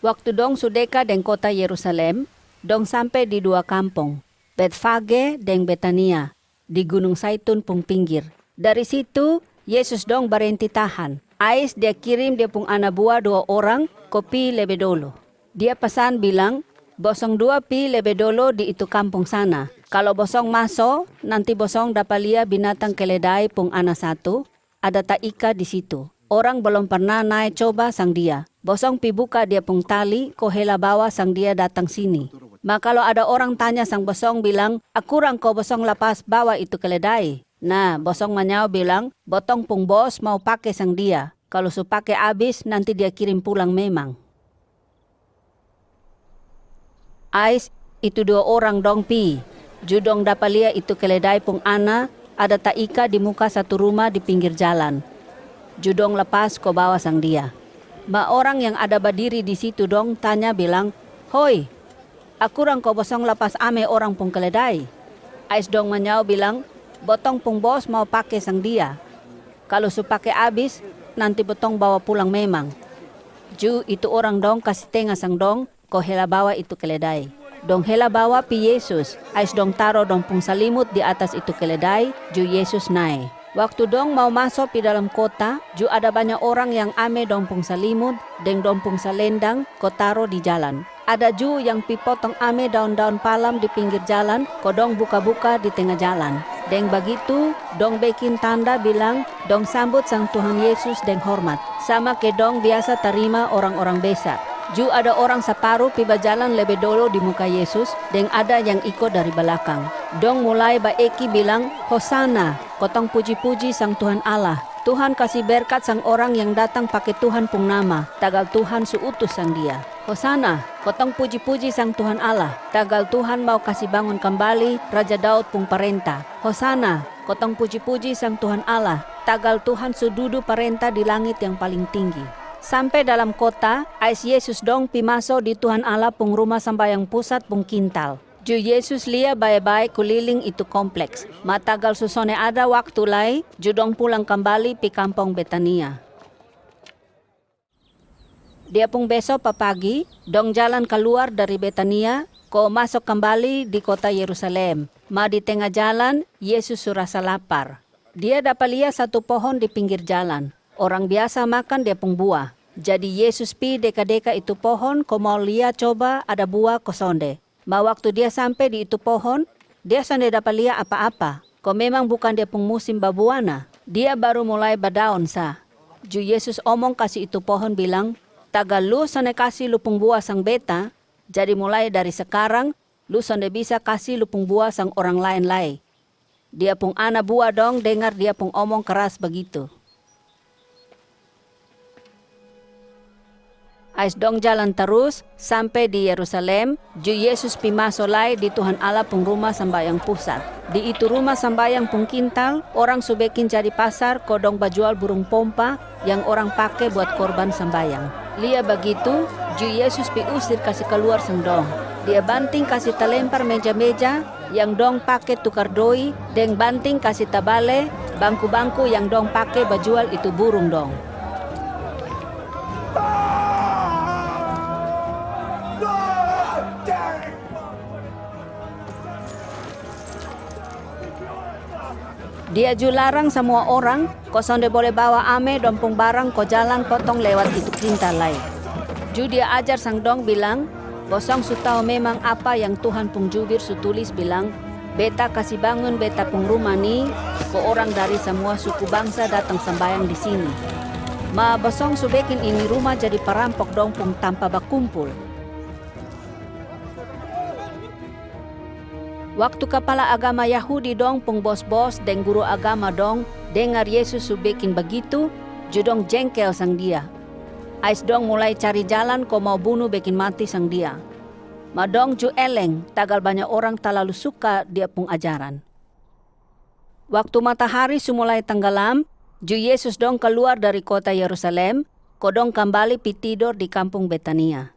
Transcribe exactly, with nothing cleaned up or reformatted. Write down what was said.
Waktu dong su deka deng kota Yerusalem, dong sampe di dua kampong, Betfage deng Betania, di Gunung Saitun pung pinggir. Dari situ, Yesus dong barenti tahan. Ais Dia kirim Dia pung ana bua dua orang ko pi lebe dolo. Dia pasan bilang, "Bosong dua pi lebe dolo di itu kampong sana. Kalo bosong maso, nanti bosong dapa lia binatang keledai pung ana satu, ada taika di situ. Orang balom parna nae coba sang dia. Bosong pi buka dia pung tali ko hela bawa sang dia datang sini. Ma kalo ada orang tanya sang bosong bilang, 'Akurang ko bosong lapas bawa itu keledai?' Na, bosong manyao bilang, 'Botong pung bos mau pake sang dia. Kalo su pake abis, nanti dia kirim pulang memang.' Ais itu dua orang dong pi, ju dong dapa lia itu keledai pung ana ada taika di muka satu ruma di pinggir jalan. Ju dong lapas ko bawa sang dia. Ma orang yang ada badiri di situ dong tanya bilang, 'Hoi, akurang ko bosong lapas ame orang pung keledai?' Ais dong manyao bilang, 'Botong pung bos mau pake sang dia. Kalo su pake abis, nanti botong bawa pulang memang.' Ju itu orang dong kasi tenga sang dong ko hela bawa itu keledai. Dong hela bawa pi Yesus, ais dong taro dong pung salimut di atas itu keledai, ju Yesus nae. Waktu dong mau maso pi dalam kota, ju ada banya orang yang ame dong pung salimut deng dong pung salendang ko taro di jalan. Ada ju yang pi potong ame daon-daon palam di pinggir jalan ko dong buka-buka di tenga jalan. Deng bagitu, dong bekin tanda bilang dong sambut sang Tuhan Yesus deng hormat, sama ke dong biasa tarima orang-orang besa. Ju ada orang saparu pi bajalan lebe dolo di muka Yesus, deng ada yang iko dari balakang. Dong mulai baeki bilang, 'Hosana! Kotong puji-puji sang Tuhan Allah! Tuhan kasi berkat sang orang yang datang pake Tuhan pung nama, tagal Tuhan su utus sang dia. Hosana! Kotong puji-puji sang Tuhan Allah, tagal Tuhan mau kasi bangun kambali Raja Daud pung parenta. Hosana! Kotong puji-puji sang Tuhan Allah, tagal Tuhan su dudu parenta di langit yang paling tinggi.' Sampe dalam kota, ais Yesus dong pi maso di Tuhan Allah pung ruma sambayang pusat pung kintal. Ju Yesus lia bae-bae kuliling itu kompleks. Ma tagal su sonde ada waktu lai, ju dong pulang kambali pi kampong Betania. Dia pung beso papagi, dong jalan kaluar dari Betania ko maso kambali di kota Yerusalem. Ma di tenga jalan, Yesus su rasa lapar. Dia dapa lia satu pohon di pinggir jalan. Orang biasa makan dia pung bua. Jadi Yesus pi deka-deka itu pohon ko mau lia coba ada bua ko sonde. Ma waktu Dia sampe di itu pohon, Dia sonde dapa lia apa-apa. Ko memang bukan dia pung musim babua na. Dia baru mulai badaon sa. Ju Yesus omong kasi itu pohon bilang, 'Tagal lu sonde kasi lu pung bua sang Beta, jadi mulai dari sakarang, lu sonde bisa kasi lu pung bua sang orang laen lai.' Dia pung ana bua dong dengar Dia pung omong karas bagitu. Ais dong jalan tarus sampe di Yerusalem, ju Yesus pi maso lai di Tuhan Allah pung ruma sambayang pusat. Di itu ruma sambayang pung kintal, orang su bekin jadi pasar ko dong bajual burung pompa yang orang pake buat korban sambayang. Lia bagitu, ju Yesus pi usir kasi kaluar sang dong. Dia banting kasi talempar meja-meja yang dong pake tukar doi, deng banting kasi tabale bangku-bangku yang dong pake bajual itu burung dong. Dia ju larang samua orang ko sonde bole bawa ame dong pung barang ko jalan potong lewat itu kintal lai. Ju Dia ajar sang dong bilang, 'Bosong su tau memang apa yang Tuhan pung jubir su tulis bilang, 'Beta kasi bangun Beta pung ruma ni, ko orang dari samua suku bangsa datang sambayang di sini.' Ma bosong su bekin ini ruma jadi parampok dong pung tampa bakumpul." Waktu kapala agama Yahudi dong pung bos-bos deng guru agama dong dengar Yesus su bekin bagitu, ju dong jengkel sang Dia. Ais dong mulai cari jalan ko mau bunu bekin mati sang Dia. Ma dong ju eleng, tagal banya orang talalu suka Dia pung ajaran. Waktu matahari su mulai tanggalam, ju Yesus dong kaluar dari kota Yerusalem, ko dong kambali pi tidor di kampung Betania.